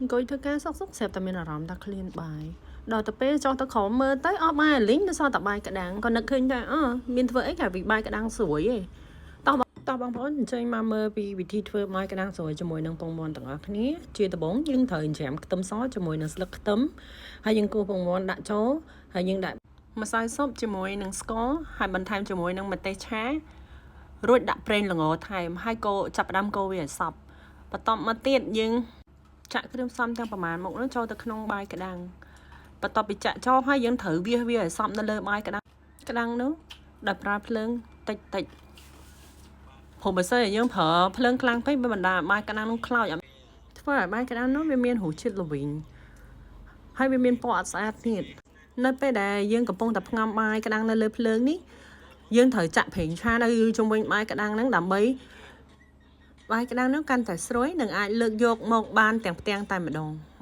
អង្គុយធ្វើការសុកសុកស្រាប់តែមានអារម្មណ៍ថាឃ្លានបាយដល់ទៅពេលចុះទៅក្រោមមើលទៅអស់បាយលីងនៅសល់តែបាយក្តាំងក៏នឹកឃើញថាអឺមានធ្វើអីក្រៅពីបាយក្តាំងស្រួយឯងតោះបងតោះបងប្អូនអញ្ជើញមកមើលពីវិធីធ្វើបាយក្តាំងស្រួយជាមួយនឹងពងមាន់ទាំងអស់គ្នាជាដំបូងយើងត្រូវចិញ្ច្រាំខ្ទឹមសជាមួយនឹងស្លឹកខ្ទឹមហើយយើងគោះពងមាន់ដាក់ចូលហើយយើងដាក់ម្សៅស៊ុបជាមួយនឹងស្ករហើយបន្ថែមជាមួយនឹងម្ទេសឆារួចដាក់ប្រេងល្ងថែមហើយកូរចាប់ផ្ដើមកូរវាឲ្យសព្វបន្ទាប់មកទៀតយើង ចាក់គ្រឿងផ្សំទាំងប្រមាណមុខនោះចូលទៅក្នុងបាយក្តាំងបន្ទាប់ពីចាក់ចូលហើយយើងត្រូវវាសវាឲ្យសព្វនៅលើបាយក្តាំងក្តាំងនោះដោយប្រើភ្លើងតិចតិចព្រោះបើសិនជាយើងប្រើភ្លើងខ្លាំងពេកវាបណ្ដាលឲ្យបាយក្តាំងនោះខ្លោចអត់ធ្វើឲ្យបាយក្តាំងនោះវាមានរសជាតិល្វីងហើយវាមានពណ៌អត់ស្អាតទៀតនៅពេលដែលយើងកំពុងតែផ្ងំបាយក្តាំងនៅលើភ្លើងនេះយើងត្រូវចាក់ប្រេងឆានៅជុំវិញបាយក្តាំងហ្នឹងដើម្បី បាយក្តាំងនោះកាន់តែស្រួយនិងអាចលើកយកមកបានទាំងផ្ទាំងតែម្ដង។